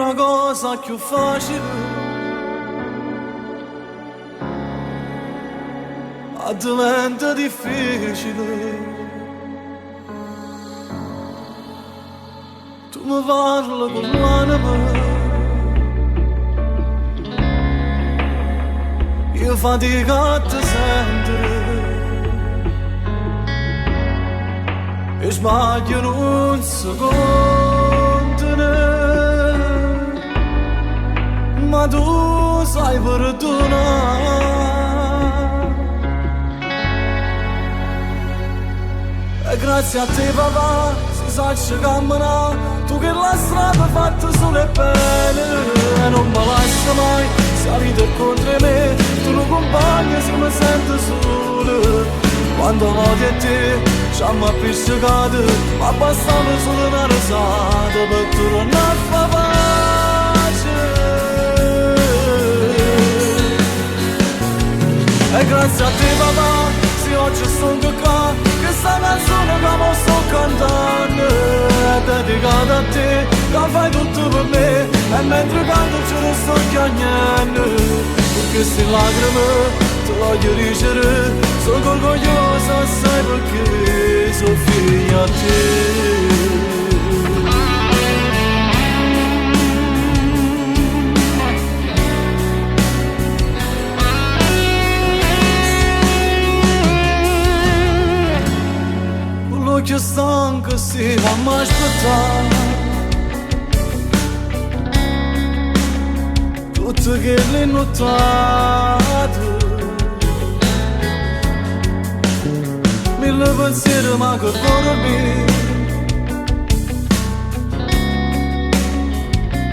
'A cosa cchiù facile addiventa difficile. Tu me parle cu ll'anema, io fatico a te sentere e sbaglio nun se contano, ma tu sai perdonà. E grazie a te papà, si saccio camminà, tu che la strada fatta solo e bene, e non mi lascia mai, se la vita è contro me, tu mi compagno se mi sento solo. Quando odio te, ci hanno appiccicato, ma bastava solo una risata per tornare a fa pace. E grazie a te papà, se oggi sono qua, questa canzone che mo sto cantando è dedicata a te, che fai tutto per me, e mentre canto ce ne sto piangendo, perché ste lacrime te voglio dicere, sono orgogliosa, sai perché sono figlia a te. L'occhio stanco si va a aspettare tutte che le nottate, mille pensieri ma che dormi,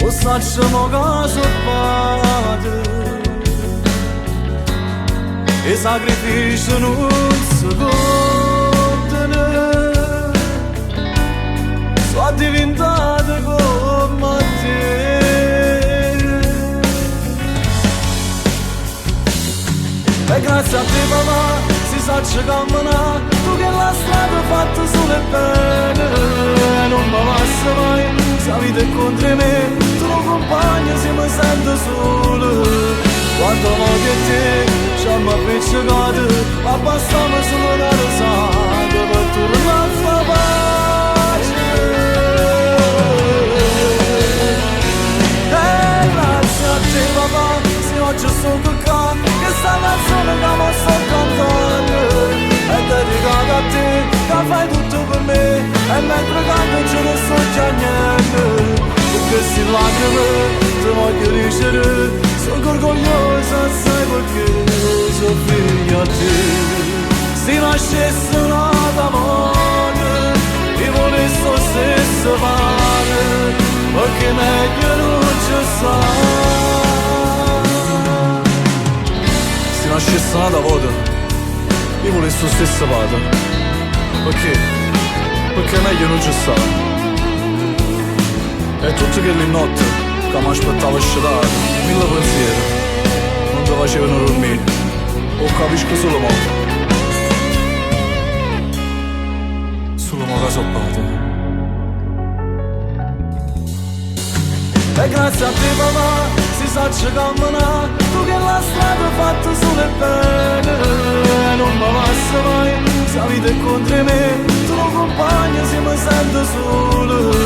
o saccio mo che so padre, e sacrifici non si contano, sono diventato come te. E grazie a te papà, si sa camminare, tu che la strada fatta solo e bene, non mi passa mai, se la vita è contro me, tu lo compagno se mi sento solo. Quando odio te, ci hanno appiccicato, ma bastava solo una risata per tornare a fa pace. E grazie a te papà, se oggi sono qua, questa canzone che mo sto cantando è dedicata a te, che fai tutto per me, e mentre canto ce ne sto piangendo, perché ste lacrime te voglio dicere, sono orgogliosa, sai perché sono figlia a te. Se nascesse un'altra volta, io volessi lo stesso fare, perché meglio non ci sta. Se nascesse un'altra volta, io volessi lo stesso padre, perché? Perché meglio non ci sta. E tutte quelle notti che mi aspettavo scetato, mille pensieri, non ti facevano dormire, o capisco solo mo. Solo mo che so padre. E grazie a te papà, si sa camminare, tu che la strada fatta solo e bene, non mi passa mai, se la vita è contro me, tu lo compagno se mi sento solo.